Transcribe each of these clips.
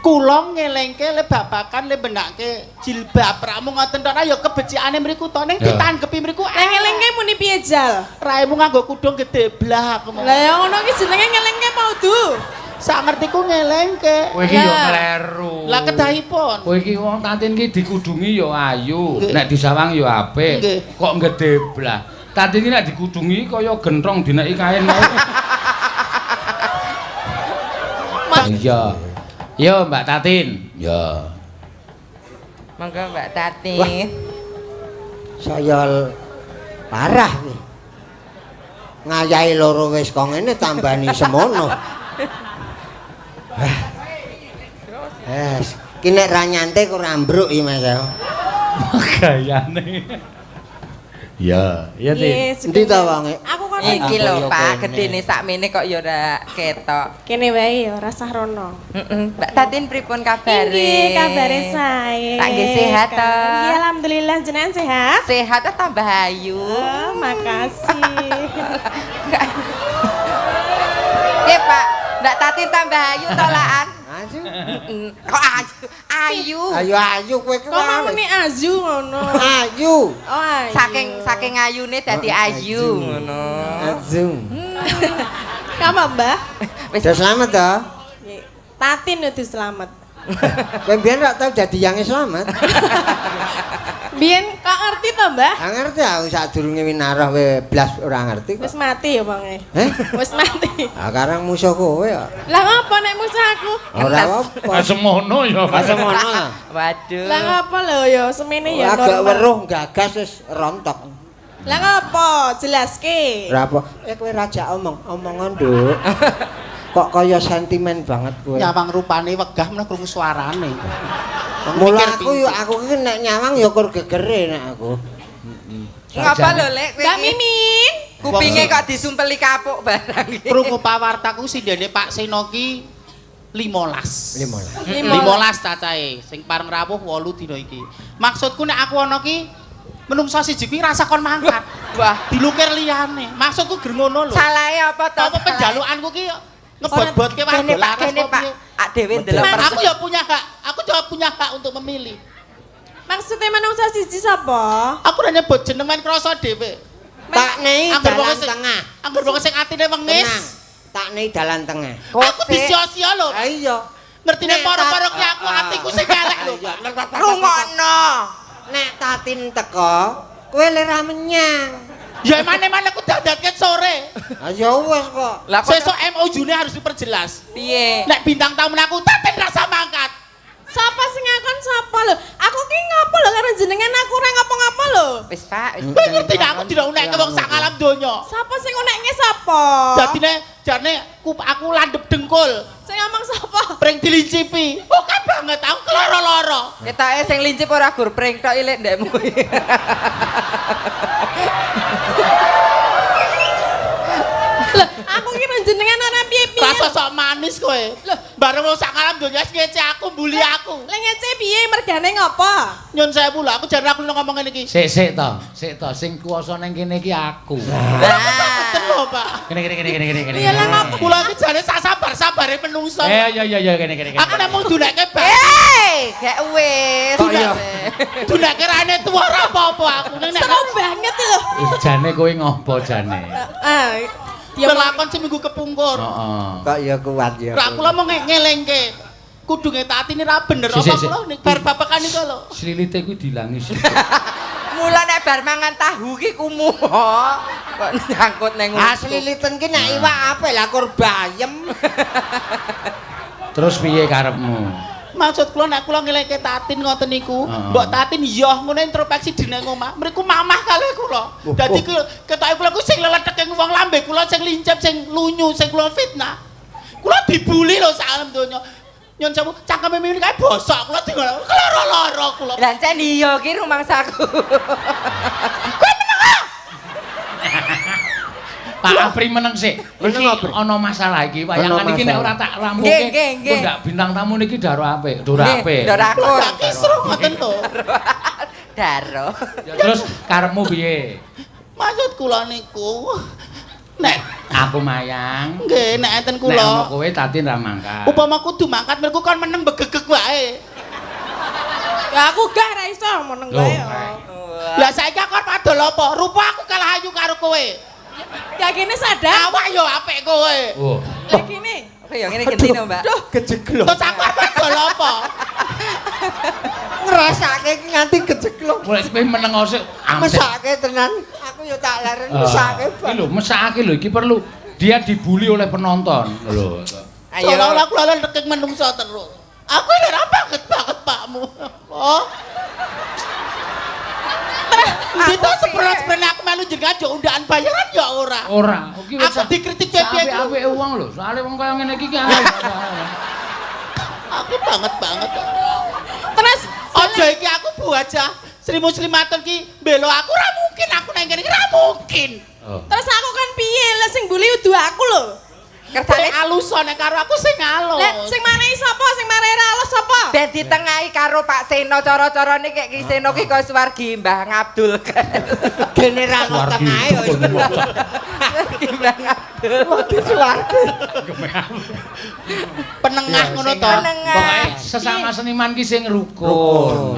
Kula ngelengke le babakan le benake jilbab ramu ngoten tok ya kebecikane mriku to ning ditanggepi mriku. Lah ngelengke muni piye jal? Raimu nganggo kudung gedhe blah aku. Lah ya ngono ki jenenge ngelengke apa udu? Sak ngertiku ngelengke. Kowe iki yo kleru. Lah kedahipun. Kowe iki wong Tatin ki dikudungi yo ayu, nek disawang yo apik. Kok gedhe blah. Tatin ki nek dikudungi kaya gentrong dineki kain kae. Iya. Yo Mbak Tatin. Ya. Monggo Mbak Tatin. Saya parah iki. Ngayahi loro wis kok ngene tambani semono. Ki nek ra nyantai kok ora ambruk iki Mas. Gayane. Ya, iya Tin. Endi ta wonge? Aku kon iki lho Pak, gedene sakmene kok ya ora ketok. Kene wae ya ora sah rono. Heeh. Mbak Tatin pripun kabare? Nggih, kabare sae. Tak nggih sehat to. Nggih, alhamdulillah jenengan sehat. Sehat ta tambah ayu. Oh, makasih. Nggih, Pak. Mbak Tatin tambah ayu to laan? Ayu. Kok ayu? Ayu. Ayu ayu kowe ki. Kok muni ayu ngono. Ayu. Oh, ayu. Saking ayune dadi ayu ngono. Ayu. Kamu, Mbah? Wis selamat to? Tatin udah selamat. Kowe mbiyen rak tau dadi yange selamat. Biyen kok ngerti to, Mbah? Ha ngerti aku sadurunge winarah we blas ora ngerti kok. Wis mati ya wonge. Heh? Wis mati. Ah karang musuh kowe ya. Lah ngopo nek musuh aku? Ora apa. Semono ya. Semono. Waduh. Lah ngopo lho ya semene ya normal. Agak weruh gagas wis rontok. Lah ngopo? Jelaske. Ora apa. Kowe raja omong, omongan, Nduk. Kok kaya sentimen banget kowe. Nyawang rupane wegah meneh krungu suarane. Mula aku yo aku ki nek nyawang ya kur gegere nek aku. Heeh. Ngapa lho Lek kowe? Mbak Mimin. Kupinge kok disumpeli kapuk barang iki. Krungu pawartaku sindene Pak Seno ki 15. 15. 15 cacahe sing pareng rawuh 8 dina iki. Maksudku nek aku ana ki menungso siji kuwi rasa kon mangkat. Wah, dilukir liyane. Maksudku ger ngono lho. Salahe apa to? Apa penjalukanku ki ngebot-botke warga laras kene Pak. Ak dhewe ndelok. Aku ya punya hak. Aku juga punya hak untuk memilih. Maksudnya manungsa siji sapa? Aku ora nyebut jeneng men krasa dhewe. Tak nei dalan tengah. Angger wong sing atine wengis. Tak nei dalan tengah. Aku disia-sia lho. Ha iya. Ngertine para-para ki aku atiku sing elek lho. Rungokno. Nek Tatin teko, kowe lera menyang. Ya emane-emane aku dandatke sore. Ha ya wis kok. Lah sesuk MOU-ne harus diperjelas. Piye? Nek bintang tamu aku Tatin rasa mangkat. Sapa sing ngakon sapa lho? Aku ki ngopo lho karo jenengan aku ora ngopo-ngopo lho. Wis Pak, wis. Kowe ngerti nek aku diunekke wong sak alam donya. Sapa sing unekke sapa? Dadine jane aku landhep dengkul. Sing ngomong sapa? Pring dilincipi. Oke banget aku keloro-loro. Ketoke sing lincip ora gur pring tok ilek ndekmu. Lho, aku ki jenengan ora piye-piye. Rasa sok manis kowe. Lho, bareng wong sak alam donya ngece aku, mbuli aku. Lha ngece piye mergane ngopo? Nyun sewu lho, aku jan aku ngomong ngene iki. Sik sik to, sik to sing kuwasa ning kene iki aku. Lah, lho, Pak. Kene kene kene kene kene. Iya lah ngopo? Kula iki jane sak sabar-sabare menungso. Iya iya iya kene kene. Aku namung duneke bak. Eh, gek wis. Duneke rane tuwa ora apa-apa aku. Ning nek seru banget lho. Jane kowe ngopo jane? Heeh. Lelakon seminggu kepungkur. Heeh. Kok ya kuat ya. Lah kula mau ngelengke. Kudunge Tatin ora bener apa kula ning bar babakan iku lho. Slilite kuwi dilangi sih. Mula nek bar mangan tahu ki kumuh. Kok nyangkut ning. Ah sliliten ki nek iwak apik lah kur bayem. Terus piye karepmu? Maksud kula nek kula ngelengke Tatin ngoten niku, mbok Tatin yoh ngono introspeksi dine omah. Mriku mamah kalih kula. Dadi ketoke kula ku sing leletheke wong lambe kula sing lincip, sing lunyu, sing kula fitnah. Kula dibuli lho sak alam donya. Nyun sewu, cangkeme mimin kae bosok kula dingono. Loro-loro kula. Lah encen iya ki rumangsaku. Kowe meneng ah. Pak Apri meneng sik. Iki ana masalah iki. Wayangan iki nek ora tak rampungke. Kok ndak bintang tamu niki daro apik, dora apik. Dora akur. Tak kisruh ngoten to. Daro. Terus karepmu piye? Maksud kula niku nek aku mayang. Nggih, nek enten kula. Nek ana kowe Tatin ra mangkat. Upama kudu mangkat mriku kon meneng begegeg Lah aku gak ra iso meneng wae. Lah saiki aku arep adol apa? Rupa aku kalah ayu karo kowe. Ya kene sadar. Awak yo apik kowe. Oh. Lah kene. Oke, ya ngene genti no, Mbak. Duh, kejeglong. Terus aku arep adol apa? Ngrasake iki nganti kejeglong. Mulai kowe meneng sik. Mesake tenan. Aku yo tak leren mesake. Iki lho, mesake lho iki perlu dia dibully oleh penonton. Lho. Ayo. Seolah-olah aku lalen rekeng menungso terus. Aku ini ora banget banget pakmu. Oh. Itu sebenarnya aku melu jenengan yo undakan bayaran ya ora. Ora. Aku dikritik piye-piye. Apik-apike wong lho. Soale wong kaya ngene iki ki. Aku banget banget. Terus aja iki aku bu aja. Sri Muslimatun ki mbela aku ora mungkin aku nang kene ora mungkin. Terus aku kan piye lah sing mbuli udu aku lho. Kersane alus nek karo aku sing alus. Lah sing marai sapa? Sing marai ra alus sapa? Ben ditengahi karo Pak Seno cara-carane kek Ki Seno ki kaya swargi Mbah Ngabdul. Gene ra ono tengahe kok. Mbah Ngabdul. Waduh swargi. Penengah ngono to. Pokoke sesama seniman ki sing rukun.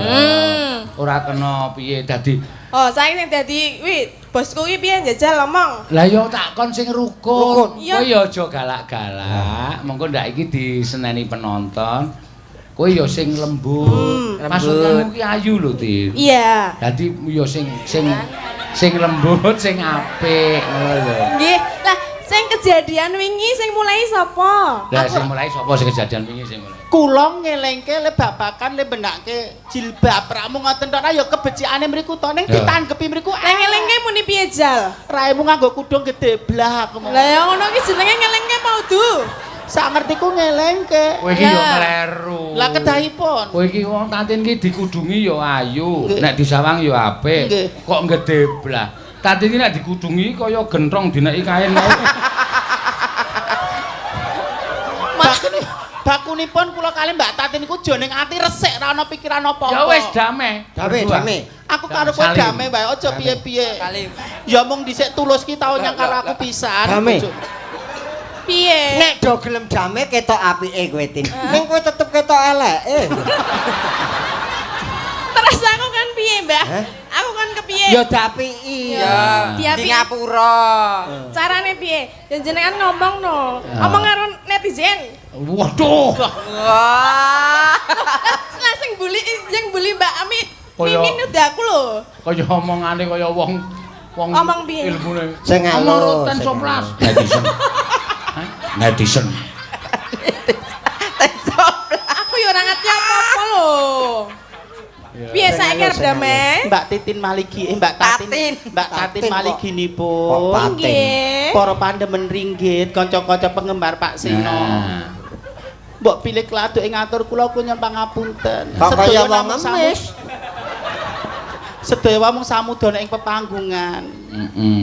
Ora kena piye dadi. Oh, saiki sing dadi kuwi bosku ki piye njajal omong. Lah ya tak kon sing rukun. Kowe ya aja galak-galak. Mengko ndak iki diseneni penonton. Kowe ya sing lembut. Maksudmu ki ayu lho, Tin. Iya. Dadi ya sing sing lembut, sing apik ngono lho. Nggih. Lah sing kejadian wingi sing mulai sapa? Lah sing mulai sapa sing kejadian wingi sing mulai? Kula ngelengke le babakan le benake jilbab ramu ngoten tok ya kebecikane mriku to ning ditanggepi mriku. Lah ngelengke muni piye jal? Raimu nganggo kudung gedhe blah aku. Lah ya ngono ki jenenge ngelengke apa udu? Sak ngertiku ngelengke. Kowe iki yo kleru. Lah kedahipun. Kowe iki wong Tatin ki dikudungi yo ayu, nek disawang yo apik. Kok gedhe blah. Tatin ki nek dikudungi kaya gentrong dineki kain kae. Bakunipun kula kali Mbak Tatin niku joning ati resik ra ana pikiran apa-apa. Ya wis damai. Damai, damai. Aku karo kowe damai wae aja piye-piye. Ya mung dhisik tulus ki tau nyang karo aku pisan. Damai. Piye? Nek do gelem damai ketok apike kowe Tin. Ning kowe tetep ketok eleke. Terus aku kan piye, Mbak? Aku kan kepiye? Ya diapiki. Ya, di ngapura. Carane piye? Ya jenengan ngomong no. Omong karo netizen. Waduh. Wah. Lah sing bully, sing bully Mbak Ami. Mimin udah aku lho. Kaya omongane kaya wong wong omong piye? Ilmune. Sing alus. Roten soplas. Netizen. Netizen. Aku ya ora ngerti apa-apa lho. Piye saiki arep damai? Mbak Titin Maligi, Mbak Tatin, Mbak Tatin Maliginipun. Nggih. Para pandemen ringgit, kanca-kanca penggemar Pak Seno. Mbok pilih kladuk ing ngatur kula kula nyuwun pangapunten. Kok kaya wong ngemis. Sedaya mung samudana ing pepanggungan.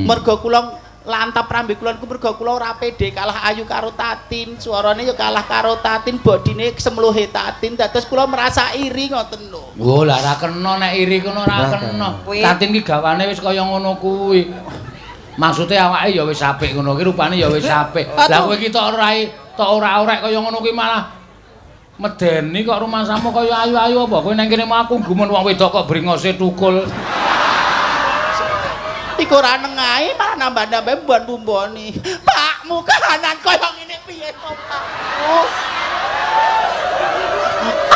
Merga kula lantap rambe kula niku merga kula ora pede kalah ayu karo Tatin, suarane ya kalah karo Tatin, bodine semluhe Tatin, dados kula merasa iri ngoten lho. Oh, lah ora kena nek iri kono ora kena. Tatin ki gawane wis kaya ngono kuwi. Maksude awake ya wis apik ngono ki, rupane ya wis apik. Lah kowe iki tok ora ora-orek kaya ngono kuwi malah medeni kok rumangsamu kaya ayu-ayu apa? Kowe nang kene mau aku gumun wong wedok kok bringose tukul. Iku ora nengahi malah nambah-nambah mbon-bumboni. Pakmu kahanan kaya ngene piye to, Pak?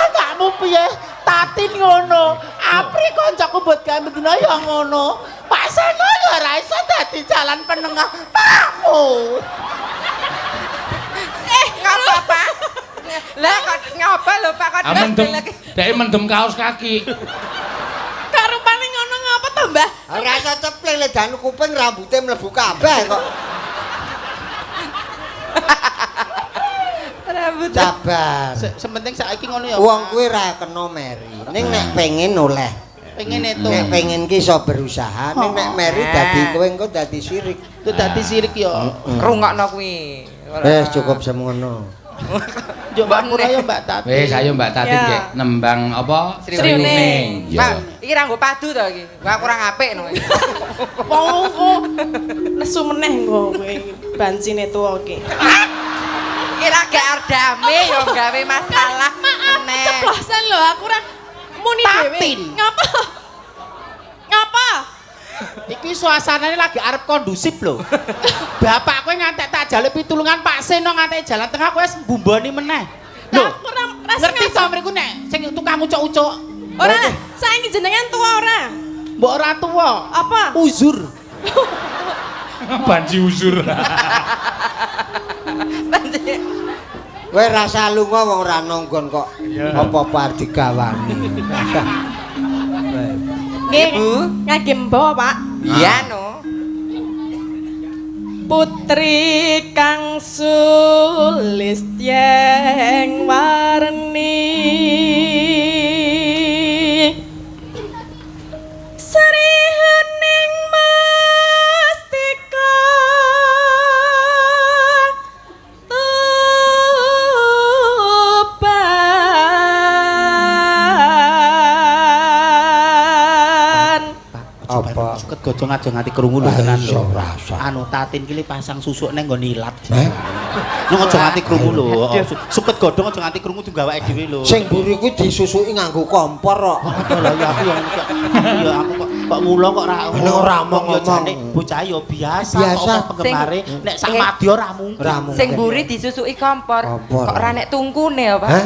Anakmu piye? Tatin ngono. Apri kancaku mbot gawe bendina ya ngono. Pak Seno ya ora iso dadi jalan penengah. Pakmu. Ngapa, Pak? Lah kok ngapa lho, Pak? Kok mendem. Dhek mendem kaos kaki. Kok rupane ngono ngapa to, Mbah? Ora iso cepling le dan kuping rambute mlebu kabeh kok. Rambut. Sabar. Sementing saiki ngono ya. Wong kuwi ra kena meri. Ning nek pengen oleh. Pengen itu. Nek pengen ki iso berusaha, ning nek meri dadi kowe engko dadi sirik. Itu dadi sirik ya. Rungokno kuwi. Wis cukup semono. Yo Mbak Mura ya Mbak Tatin. Wis ayo Mbak Tatin nggih nembang apa? Sriuning. Pak, iki ra nggo padu to iki. Wah kurang apik no. Wong kok nesu meneh nggo kowe bancine tuwa iki. Iki ra gak ardame yo gawe masalah Maaf, meneh. Keceplosan lho aku ora Muni dhewe. Tatin. Ngapa? Ngapa? Iki suasanane lagi arep kondusif lho. Bapak kowe ngantek tak jaluk pitulungan Pak Seno ngantek jalan tengah kowe wis mbumboni meneh. Lho, Lah aku ora ngerti to mriku nek sing tukang ucuk-ucuk. Ora, saiki jenengan tuwa ora? Mbok ora tuwa. Apa? Uzur. Banji uzur. Kowe rasa lunga wong ora nonggon kok. Apa-apa arep digawani. Nggih, Bu. Ngagem mbawa, Pak. Iya no. Putri kang sulistyeng warni Sri Hening Mastika Tuban. Apa? Suket gojong aja nganti krungu lho tenan lho. Ora usah. Anu Tatin ki pasang susuk nang nggon ilat. Eh? Nang aja nganti krungu lho. Suket godhong aja nganti krungu tunggawake dhewe lho. Sing mburi kuwi disusuki nganggo kompor kok. Lah ya aku yang ya aku kok mulo kok ora Nek ora omong-omong. Bocah ya biasa Biasa. kok penggemare nek sak madya ora mungkin. Ora mungkin. Sing mburi disusuki kompor. Kompor. Kok ora nek tungkune ya, Pak? Hah?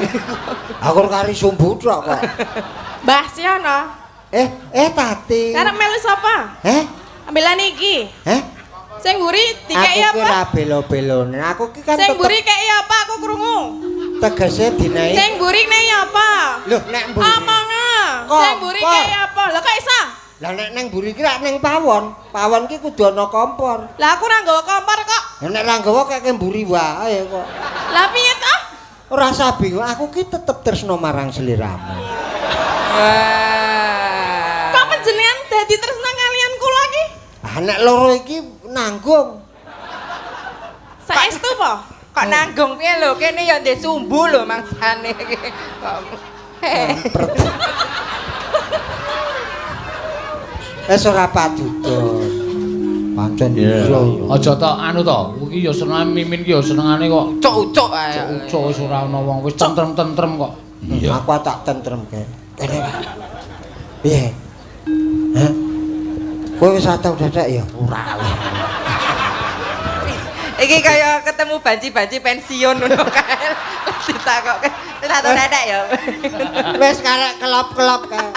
Aku kari sumbu tok kok. Mbah Siono, Eh, Tati. karep melu sapa? Eh? Ambilan iki. Eh? Sing mburi dikeki Aku ki apa? ora belo-belone. Aku ki kan Sing tetep mburi keki apa? Aku krungu. tegese dinai. Sing mburi nek apa? Loh, nek mburi. Omonga. Sing mburi Kompor. keki apa? Lah kok iso? Lah nek nang mburi ki rak ning pawon. Pawon ki kudu ana kompor. Lah aku ora nggawa kompor kok. Lah nek ra nggawa keke mburi wae kok. Lah piye toh? Ora usah bingung, aku ki tetep tresno marang sliramu. Wah. Kok panjenengan dadi tresna kalian kula iki? Ah nek loro iki nanggung. Saestu po? Kok nanggung piye lho? Kene ya ndek sumbu lho mangsane iki. Kok Kampret. Wis ora padudon. Pancen iya. Aja tok anu to, iki ya senengane mimin ki ya senengane kok ucuk-ucuk ae. ucuk wis ora ana wong wis tentrem-tentrem kok. Iya. Aku tak tentremke. Kene. Piye? Hah? Kowe wis tau dadak ya? Ora. Iki kaya ketemu banci-banci pensiun ngono kae. Ditakokke, "Tak tau dadak ya?" Wis karek kelop-kelop kae.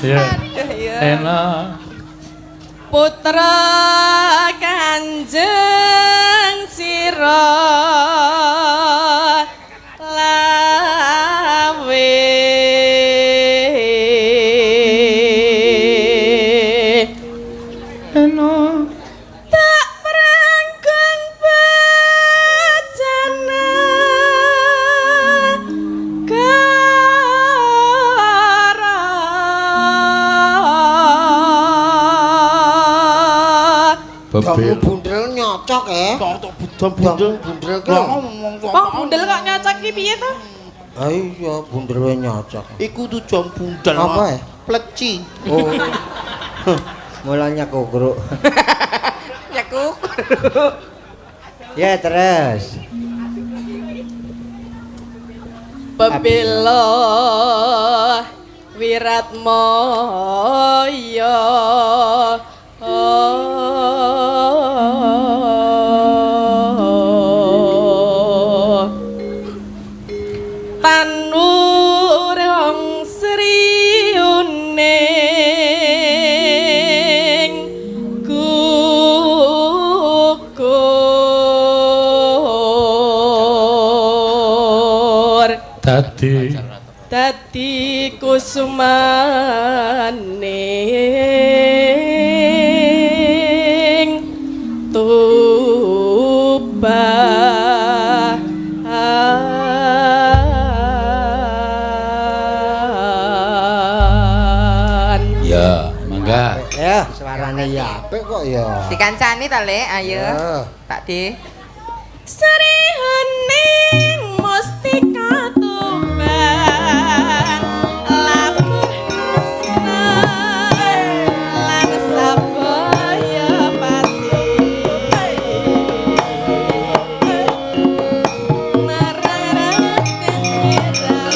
Iya. Aduh ya. Enak. Putra Kanjeng Sira Lawe Enak. Tak perangkung bejana gara. Kamu bundel nyocok eh. Tok tok bundel bundel ki. Lah ngomong Wong bundel kok nyocok ki piye to? Ah iya, bundel nyocok. Iku tuh jam bundel. Apa ya? Pleci. Oh. Mulanya kukruk. Nyekuk. Ya terus. Pebelo Wiratmoyo Tanurung Sri Uning gugur Dadi dadi kusumaning tuban. Ya, mangga. Ya, suarane ya apik kok ya. Dikancani ta, Lek? Ayo. Ya. Pak De. Sri Hening Mustika Tuban labuh Kresna lan sabaya pati marang Raden Wiraya.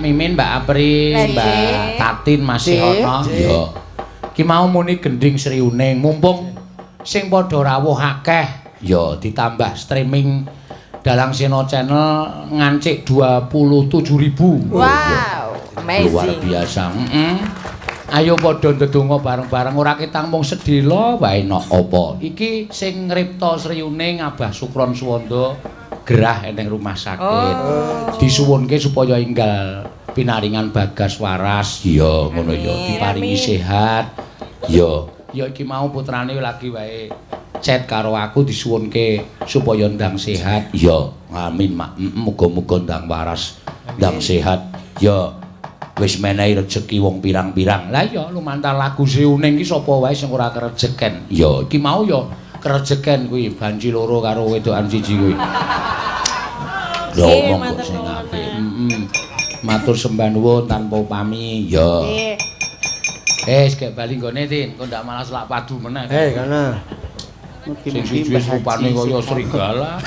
Mimin, Mbak Apri, Mbak Tatin masih ana. Ya. Ki mau muni gending Sriuning, mumpung sing padha rawuh akeh, ya ditambah streaming Dalang Seno Channel ngancik 27.000. Wow, amazing. Luar biasa. Heeh. Ayo padha ndedonga bareng-bareng, ora ketang mung sedhela wae nok apa. Iki sing ngripta Sriuning Abah Sukron Suwanda gerah eneng rumah sakit. Oh. Disuwunke supaya enggal pinaringan bagas waras. Ya ngono ya, diparingi sehat. Ya, ya iki mau putrane lagi wae chat karo aku disuwunke supaya ndang sehat. Ya, amin mak. Muga-muga ndang waras, ndang sehat. Ya. Wis menehi rejeki wong pirang-pirang. Lah iya lumantar lagu Sriuning iki sapa wae sing ora kerejeken. Ya iki mau ya kerejeken kuwi banci loro karo wedokan siji kuwi. Lho omong kok sing apik. Heeh. Matur sembah nuwun tanpa upami. Ya. Nggih. Eh, gek bali nggone Tin, kok ndak malah selak padu meneh. Hei, kana. Sing siji wis rupane kaya serigala.